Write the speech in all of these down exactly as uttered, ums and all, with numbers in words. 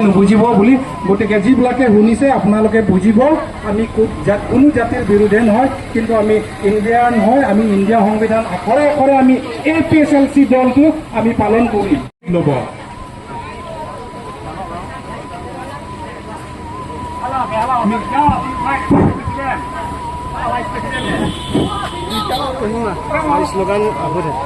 নুবুজিব বুলি। গতিকে যিবিলাকে শুনিছে আপোনালোকে বুজিব, আমি কো-, জা-, কোনো জাতিৰ বিৰুদ্ধে নহয়, কিন্তু আমি ইণ্ডিয়ান হয়, আমি ইণ্ডিয়া সংবিধান আখৰে আখৰে আমি এ পি এইচ এল চি দলটো আমি পালন কৰিম। ল'ব। Slogan apa deh?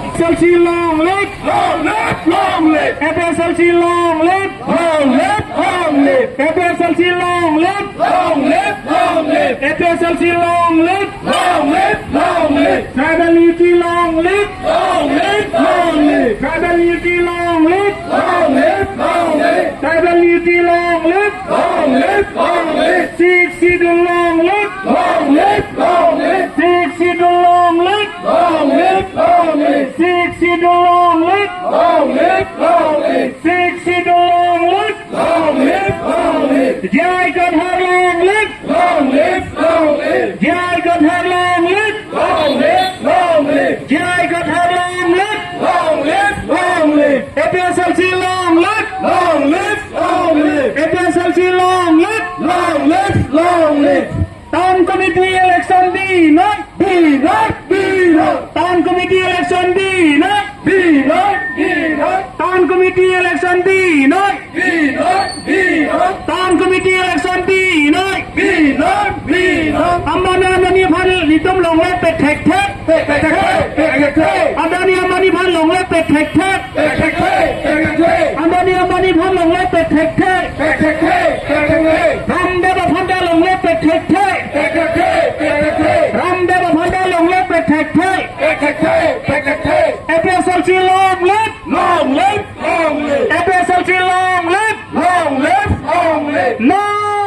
A P H L C long live! Long live! Long live! A P H L C long live! Long live! Long live! A P H L C long live! Long live! Long live! A P H L C long live! Long live! Long live! Tribal unity long live! Long live! Long live! Tribal unity long live! Long live! Long live! Tribal unity long live! Long live! Long live! Sixth Schedule long live! Long live! Long live! Sixth Schedule long live! Long live! Long live! Sixth Schedule long live! Long live! Long live! Sixth Schedule long live! Long live! Long live! J I Kathar long live! Long live! Long live! J I Kathar long live! Long live! Long live! J I Kathar long live! Long live! Long live! A P H L C long live! Long live! Long live! A P H L C long live! Long live! Long live! Town committee election deny! Deny! Deny! Town committee election deny! Deny! Deny! Town committee election deny! Deny! Deny! Town committee election deny! Deny! Deny! Ambani, Ambani aphan nelitum longle pethek thek! Pethek thek! Pethek thek! Ambani, Ambani aphan longle pethek thek! Pethek thek! Pethek thek! Ambani, Ambani aphan longle pethek thek! Pethek thek! Pethek thek! Ramdev aphan ta longle pethek thek! Pethek thek! Pethek thek! Ramdev aphan ta longle pethek thek! Pethek thek! Pethek thek! A P H L C long live! Long live! Long live! A P H L C long live! Long live! Long live! No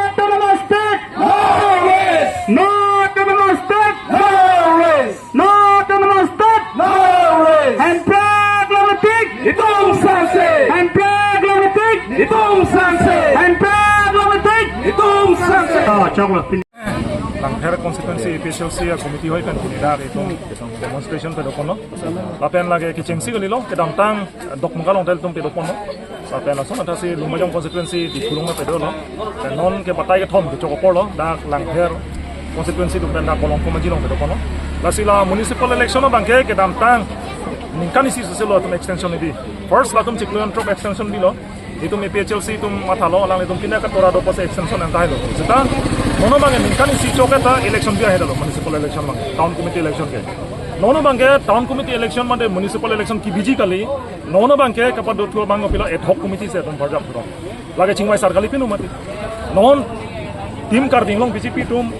autonomous state! No rest! No autonomous state! No rest! No autonomous state! No rest! Hemprek longletik! Itum sangse! Hemprek longletik! Itum sangse! Hemprek longletik! Itum sangse! Ah, choklo. Langpher constituency A P H L C a committee hoi pen pini dak itum demonstration pedoponlo. Lapen lake kechengsi kalilo, kedamtang Dokmoka along tel itum pedoponlo. Lapen lason athasi Lumbajong constituency Diphu along pedolo. Lapen non ke batai kethom kechok aporlo, dak Langpher constituency atum pen dak Bolongkom Aji along pedoponlo. Lasi la municipal election abangke kedamtang ningkan isi soselo atum extension idi. First latum chiklo jon throk extension bilo. Itum A P H L C atum mathalo, alanglitum pine katora do pusi extension nangkailo. Seta non abangke ningkan isi chok eta election bi ahedalo, municipal election abang, town committee election ke. Non abangke town committee election mate municipal election kebiji kali. Non abangke kapadothu abang pilo ad hoc committee si atum parjap thurong. Lake chingvai sar kali pinu mati. Non Team Karbi Anglong B J P atum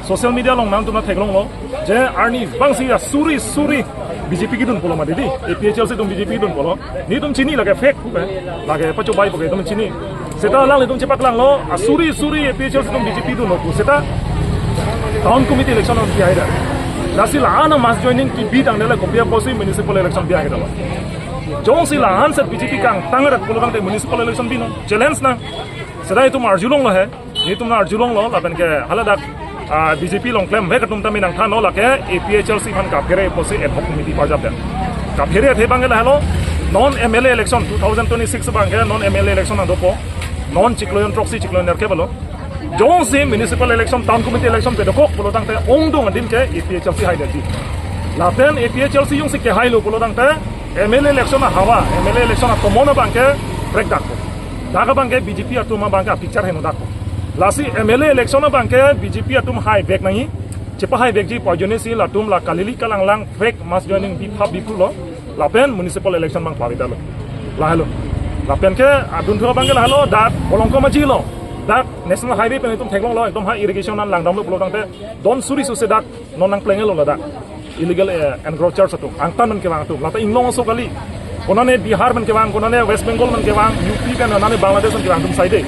social media along nangtum ta theklonglo. Je arni abangsi asuri suri B J P kedun pulo mati di. A P H L C atum B J P kedun pulo. Nelitum chini lake fake pu ke. Lake pachobai pu ke itum chini. Seta alanglitum chepaklanglo. Asuri suri A P H L C atum B J P dunlo pu. Seta town committee election an bi aheda. Lasi la-an mass joining kebi tangdele kopi apotsi municipal election bi ahedalo. Jongsi la-an set B J P kangtang ret pulo tangte municipal election binon. Challenge nang. Seta itum arjulonglo he. Nelitum arjulonglo lapen ke hala dak, ah, B J P along klemvek atum ta mi nangthanlo lake A P H L C aphan kaphere pusi ad hoc committee parjap pen. Kaphere athe abangke lahelo, non M L A election two thousand twenty-six abangke non M L A election nangdopo. Non chiklo jon throksi chiklo jon nerkep alo. Jongsi municipal election, town committee election pedokok pulo tangte ongdung adim ke A P H L C haiderji. Lapen A P H L C jongsi kehailo pulo tangte M L A election ahavar, M L A election atomon abangke prekdakpo. Dak abangke B J P atum abangke apicture heno dakpo. Lasi M L A election abangke B J P atum haivek nangji, chepahaivekji pu ajoine si latum la kalili kalanglang fake mass joining bipha biphulo, lapen municipal election abang pavidalo. Lahelo. Lapen ke adunthu abangke lahelo, dak Bolongkom Aji lo. Dak National Highway pen itum theklonglo, ekdom ha irrigation an langdamlo pulo tangte don suri suse dak non nangplengelo ladak. Illegal, eh, encroachers atum, angtan pen kevang atum, lata inglong aso kali. Konane Bihar pen kevang, konane West Bengal pen kevang, U P pen, konane Bangladesh pen kevang atum saide.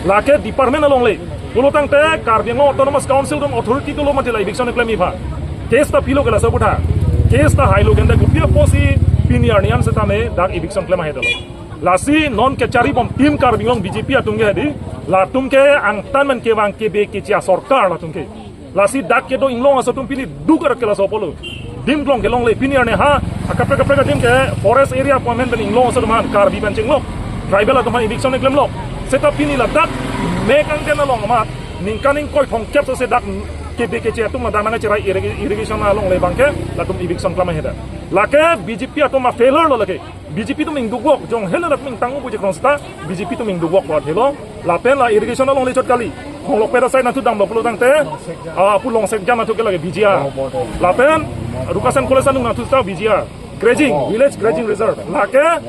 Lake department alongle. Pulo tangte Karbi Anglong Autonomous Council atum authority dolo mati la eviction klemji aphan. Case ta pilo ke laso aphuthak. Case ta hailo kente kopi apotsi pini arni an setame dak eviction klem ahedalo. Lasi non kecharibom Team Karbi Anglong B J P atum ke hedi. Latum ke angtan pen kevang kebe keche asorkar latum ke. Lasi dak kedo inglong aso atum pini duk arat ke laso apotlo. Dim klong kelongle pini arni ha, akaprek kaprek adim ke forest area pu amen pen inglong aso atum aphan Karbi pen chenglok. Tribal atum aphan eviction klemlo. Seta pini ladak mek angken along amat ningkan ingkoi thomkep sose dak K B K C atum ladak nangcherai irrig-, irrigation alongle abangke latum eviction klemhedetlo. Lake B J P atum a-failure lo lake. B J P atum ingdukvok, jong helo latum ingtang ubu je krong seta B J P atum ingdukvok lo helo. Lapen la irrigation alongle chot kali. Phonglokpet aside nathu damlo pulotangte, ah, pu Longsek Jan nathu ke lake B G R. Lapen Rukasen College anung nathu ta B G R. Grazing, village grazing reserve. Lake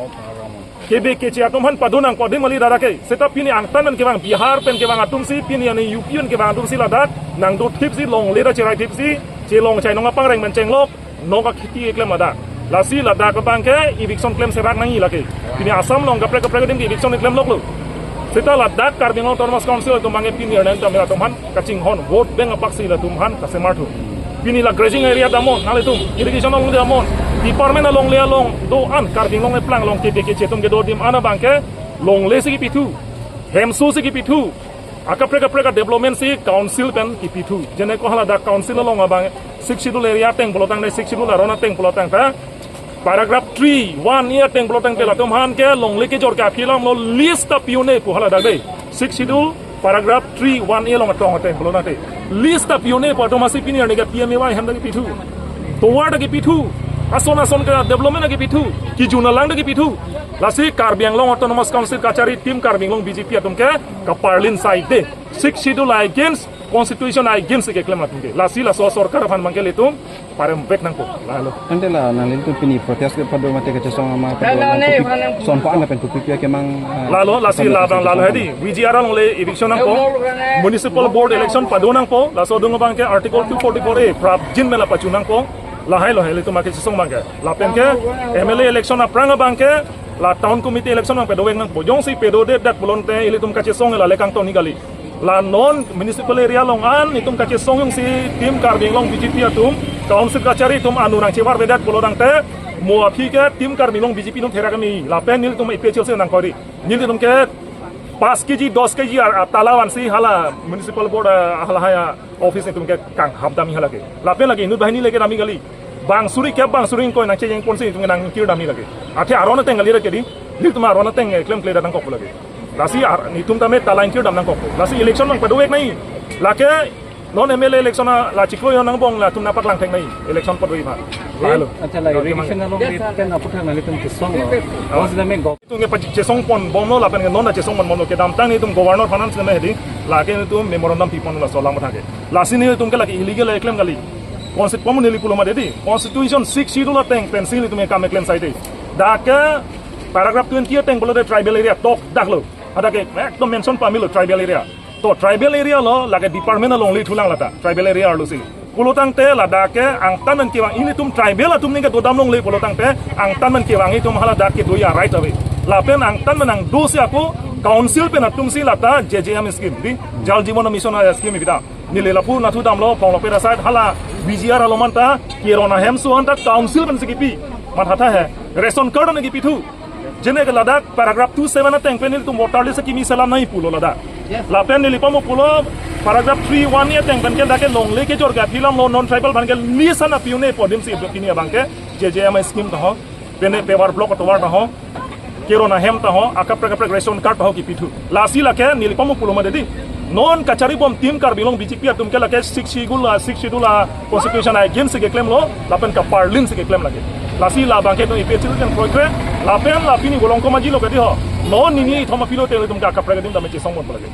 K B K C atum aphan pado nangpo dei mali dara ke. Seta pini angtan pen kevang Bihar pen kevang atumsi, pini ani U P pen kevang atumsi ladak nangdothipsi longle ta cheraithipsi, chelong chainong apangreng pen chenglok, nok akheti keklem ladak. Lasi ladak abangke eviction klem serak nangji lake. Pini Assam along kaprek kaprek adim ke eviction klemloklo. Seta ladak Karbi Anglong Autonomous Council atum abangke pini arnam tamil atum aphan kachinghon, vote bank apaksi latum aphan kasemarthu. Pini la grazing area damnon, nanglitum irrigation along damnon, department alongle along do-an, Karbi Anglong eplang along K B K C atum kedo adim an abangke longle si kepithu, hemso si kepithu, akaprek kaprek a-development si council pen kepithu. Jene ko haladak council along abang Sixth Schedule area ateng pulotangte, Sixth Schedule aron ateng pulotangte, paragraph three one A ateng pulotangte latum aphan ke longle kejor ke aphi alam lo, lease ta pi-un-e pu haladak dei. Sixth Schedule paragraph three one A along atong ateng pulotangte, lease ta pi-un-e pu atum asi pini arni ke P M A Y hem ta kepithu, tovar ta kepithu, ason ason ke development ta kepithu, kejun alang ta kepithu. Lasi Karbi Anglong Autonomous Council kachari, Team Karbi Anglong B J P atum ke kaparlin sai dei. Sixth Schedule against, Constitution against keklem atum ke. Lasi laso sorkar aphan abangke ilitum parem vek nangpo. Lalo. Ante la nanglitum pini protest kepado mate kachesong amat pado nang kopi, son pa-an lapen kopi pia kemang, ah, lalo, lasi kemang labang lalo hedi. V G R alongle eviction nangpo. Municipal Board election pado nangpo. Laso adung abangke Article two forty-four A prapjin pen la pachu nangpo. Lahai lo hei ilitum akachesong abangke. Lapen ke M L A election aphrang abangke la Town Committee election abang padovek nangpo. Jongsi padodedet pulote ilitum kachesong la le kangton ni kali. La non municipal area along an itum kachesong jongsi Team Karbi Anglong B J P atum council kachari atum anu nangchevarvedet pulotangte, mo aphi ke Team Karbi Anglong B J P atum therak kami, lapen nelitum A P H L C nangkori. Nelitum ke pas K G, dos K G ar, ah, tala vansi hala municipal board, ah, hala haya office itum ke kanghap damji hala ke. Lapen lake inut banghini le kedamji kali. Bang suri ke bang suri ingkoi nangchejeng ponsi itum nangkir damji lake. Athe aron ateng kali lake dei. Nelitum aron ateng, eh, klemkle nangkok lake. Lasi ar-, itum tame tala ingkir dam nangkok. Lasi election abang padovek nangji. Lake non M L A election a la chiklo jon angbong latum nangpaklang thek nangji. Election padoji aphan. Lahai lo. Acha la, irrigation along rate pen aphuthak nanglitum chesonglo. Bos dame gov- Itum ke pachesong ponbomlo lapen ke non chesong ponbomlo, kedamtang nelitum Governor aphan si mehdi, lake nelitum memorandum pipon laso alam athak ke. Lasi nelitum ke lake illegal keklem kali. Constitution neli pulo mate dei. Constitution Sixth Schedule ateng pensi nelitum ke kam keklem sai dei. Dak ke paragraph twenty ateng pulote tribal area tokdaklo. Hadak ke ekdom mention pamelo tribal area. To tribal area lo lake department alongle thulang lata tribal area arlo si. Pulotangte ladak ke angtan pen kevang ilitum tribal atum ni kedodam longle pulotangte angtan pen kevang itum haladak kedoji a-right ave. Lapen angtan pen nangdosi ako council pen atumsi lata J J M scheme dei, Jal Jeevan Mission scheme ipida. Neli lapu nathu damlo Phonglokpet aside hala V G R along anta, Kirona Hemso anta council pensi kipi. Mathatha he, ration card nangkipithu. Jene ke ladak paragraph two seven ateng pen nelitum voter list kimi selam nangji pulo ladak. Yes. Lapen neli pamo pulo paragraph three one A ateng pen ke dak ke longle kejor ke aphi alam lo, non tribal aphan ke lease ana pi-un-e pu adimsi pini abangke J J M scheme ta ho, pene paver block tovar ta ho, Kirona Hem ta ho, akaprek kaprek ration card ta ho kipithu. Lasi lake neli pamo pulo mate dei. Non kachari bom Team Karbi Anglong B J P atum ke lake Sixth Schedule, ah, Sixth Schedule, ah, Constitution against si keklemlo, lapen kaparlin si keklem lake. Lasi labangke itum A P H L C pen kroikre, lapen la pini bolong komaji lo ke dei ho. Non nini ithom aphi lote itum ke akaprek adim tame chesong pon lake.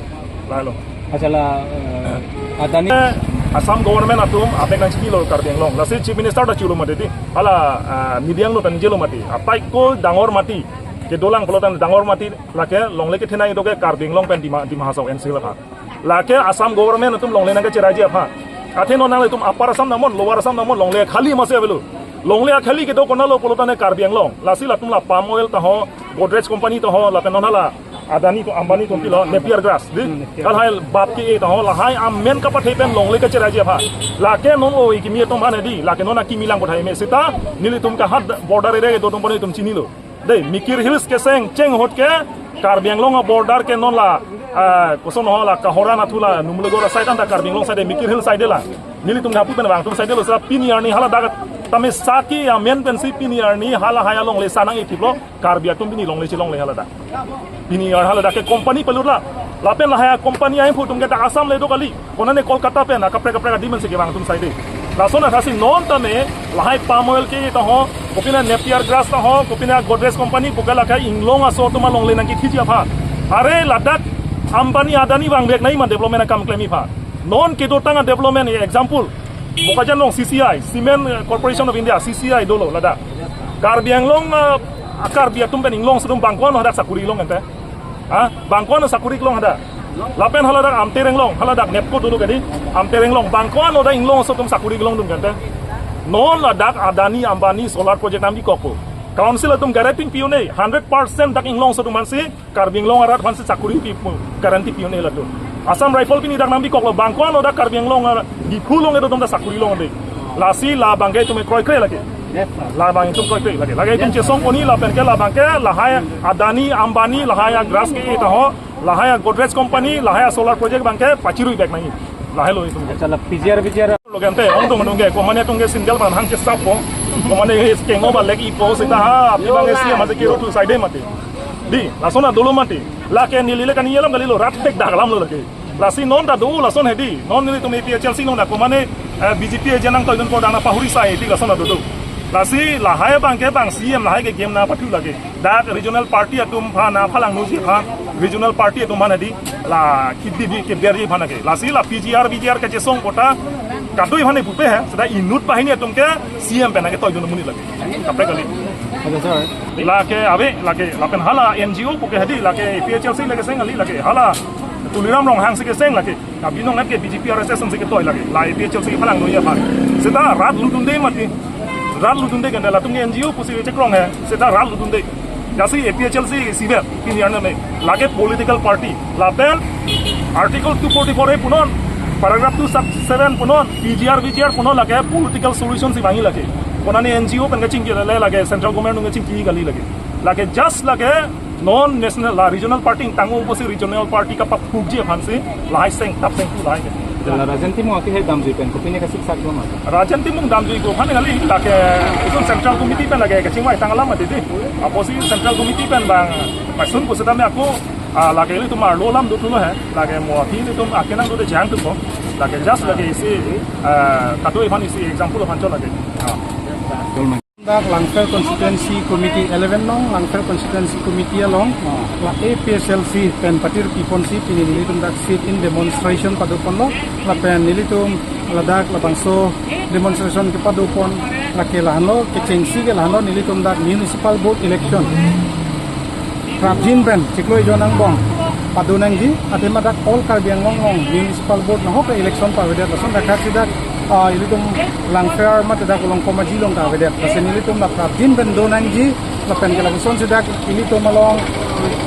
Lahai lo. Acha la, eh, Adani. Eh, Assam government atum abek nangchinilo Karbi Anglong. Lasi Chief Minister ta cholo mate dei. Hala, ah, media angno pen jelo mate. Apaikol dangor mati. Kedolang pulotang dangor mati lake longle kethenei do ke Karbi Anglong pen Dima, Dima Hasao N C Hills aphan. Lake Assam government atum longle nangkacheraiji aphan. Athe non nanglitum Upper Assam damnon, Lower Assam damnon, longle khali masi avelo. Longle akhali kedo konatlo pulotangte Karbi Anglong. Lasi latum la palm oil ta ho, Godrej company ta ho, lapen non hala Adani ko Ambani ko pilo, Napier grass dei. Hmm, Napier. Kalhai bap ke-e ta ho, lahai amen kapathe pen longle kacheraiji aphan. Lake non o ikimi atum aphan dei, lake non akimi lang kothai me seta, nelitum kahat border area kedo atum aphan itum chinilo. Dei, Mikir Hills keseng cheng ahut ke Karbi Anglong a-border ke non la, ah, koson ho la Kohora nathu la Numlugor aside anta Karbi Anglong side, Mikir Hills side la. Nelitum hapu pen vang atum side lo, seta pini arni haladak Tame saki amen pensi pini arni halahai alongle sanang itiplo, Karbi atum pini longle chelongle haladak. Pini ar haladak ke company pelurla. Lapen lahai company ahin phutum ke dak Assam le do kali. Konane Kolkata pen, akaprek kaprek adim pensi kevang atum saide. Lason athasi non tame, lahai palm oil ke ta ho, kopine Napier grass ta ho, kopine Godrej company, puke lake inglong aso atum alongle nangkithiji aphan. Are ladak Ambani Adani vangvek nangji ma development akam klemji aphan. Non kedotang a-development, example, Bokajan along C C I, Cement, eh, Corporation of India, C C I dolo ladak. Karbi Anglong, eh, Karbi atum pen inglong aso atum bang ko-an hadak sakuri long ente. Ha? Bang ko-an sakuri long hadak. Lapen haladak Amtereng along, haladak NEEPCO dolo kedi. Amtereng along, bang ko-an hadak inglong aso atum sakuri longdun ente. Non ladak Adani, Ambani solar project nangpikokpo. Council atum guarantee pi-un-e, hundred percent dak inglong aso atum aphansi, Karbi Anglong arat aphansi sakuri pi-, guarantee pi-un-e latum. Assam Rifle pini dak nangpikoklo, bang ko-an hadak Karbi Anglong arat, Diphu along edo atum dak sakuri longde. Lasi labang ke itum kroikre lake. Labang itum kroikre lake. Lake itum chesong poni lapen ke labang ke lahai Adani, Ambani, lahai a-grass ke ta ho, lahai a-Godrej company, lahai a-solar project abang ke pachiruivek nangji. Lahai lo itum ke. Achala P G R, P G R. Lo kente, ong tung nung ke, komane atum ke single ban hang chesappo. Komane he kengno ba lek ipo seta ha, api abang ke C M aja kiro tu saide mati. Di, lason adolo mati. Lake neli le kani alam kalilo, rat thek dak alam lo lake. Lasi non ta do lason hedi, non nelitum A P H L C non ta komane, eh, B J P agent nangtoidunpo dak nangpahuri sai di lason ta do do. Lasi lahai abang ke bang C M lahai ke game nangpathu lake. Dak regional party atum aphan nangphalangnoji aphan, regional party atum aphan hedi, la kidi bi keberji aphan lake. Lasi la P G R, V G R kachesong kota, kadoi aphan pupe he, seta inut banghini atum ke C M pen nangketoidun amonit lake. Kaprek kali. Oke, sir. Lake ave, lake lapen hala N G O puke hedi, lake A P H L C lake seng kali, lake hala Tuliram Ronghang si keseng lake. Karbi Anglong ke B J P R S S si ketoi lake. La A P H L C kephalangnoji aphan. Seta rat lutdunde mati. Rat lutdunde kan latum ke N G O pusi chekrong he. Seta rat lutdunde. Jasi A P H L C isivet pini arni me. Lake political party. Lapen Article two forty-four A punon, paragraph two sub seven punon, P G R, V G R punon lake political solution si vangji lake. Konane N G O pen kachingki le lake central government nung kachingki kali lake. Lake just lake non national la regional party tanggung pusi regional party kapaphukji aphansi lahai seng tap seng tu lahai ke. La Rajen Timung ati hai damjui pen kopine kasiksak doma. Rajen Timung damjui ko aphan kali lake itum central committee pen lake kachingvai tang alam mati di. Apotsi central committee pen bang pasun ko setame ako, ah, lake ilitum arlo alam dothulo he. Lake mo aphi ilitum akenang dote jang tu ko. Lake just lake isi, ah, kadoi aphan isi example aphan chot lake. Ah. Dak Langpher Constituency Committee eleven nong, Langpher Constituency Committee along, la A P H L C pen patir piponsi pini nelitum dak sit-in demonstration padoponlo, lapen nelitum ladak labangso demonstration kepadopon lake lahenlo, kechengsi ke lahenlo nelitum dak municipal board election prapjin pen chiklo ijon angbong padonangji, athema dak all Karbi Anglong along municipal board nahok election pavedet, lason dak haksi dak, ah, ilitum Langpher mate dak Volongkom Aji along ta avedet. Lasi nelitum la prapjin pen donangji, lapen ke lapuson si dak ilitum along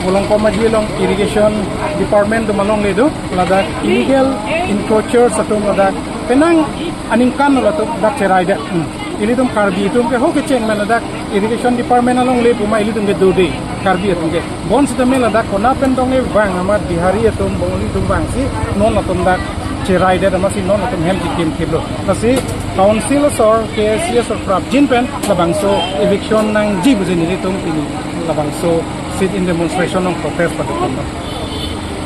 Volongkom Aji along irrigation department atum alongle do, ladak illegal encroachers atum ladak penang aningkan latum dak cheraidet. Hmm. Ilitum Karbi atum ke ho kecheng mana dak irrigation department alongle puma ilitum ke dode Karbi atum ke. Bonsitame ladak kona pen dongle vang amat Bihari atum Bongali atum vangsi non latum dak cheraidet amatsi non latum hem chikim thiplo. Lasi council asor, K A C asor prapjin pen labangso eviction nangji pusi nelitum pini labangso sit-in demonstration along protest padoponlo.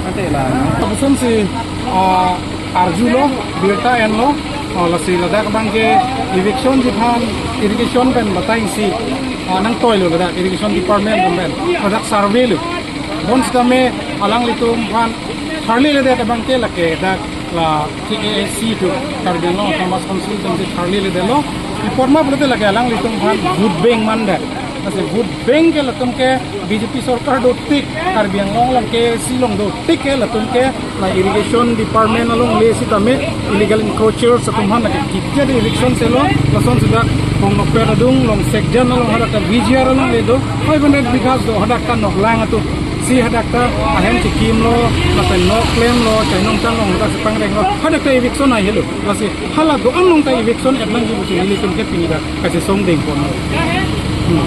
Ante la. Lapuson si, ah, arjulo, birta enlo, ah, lasi ladak abang ke eviction ji aphan irrigation pen batai si, ah, nangtoilo ladak irrigation department atum pen. Ladak survey lo. Bonsitame alanglitum aphan charleledet abang ke lake dak la K A A C atum, Karbi Anglong Autonomous Council atum si charliledetlo. Ipot ma pulote lake alanglitum aphan vote bank mandet. Lasi vote bank ke latum ke B J P sorkar dotik, Karbi Anglong along K A A C along dotik ke latum ke la irrigation department alongle sitame illegal encroachers atum aphan lake kikya de eviction selo, lason si dak Kongnokpet adung along Sekjan along hadak ta V G R alongle do, five hundred bighas do, hadak ta noklang atum si hadak ta ahem chikimlo, lapen nok klemlo, chainong chang along hadak si pangrenglo, hadak ta eviction ahelo. Lasi hala do-an along ta eviction et nangji pusi nelitum ke pini dak kachesong dengpon. Hmm.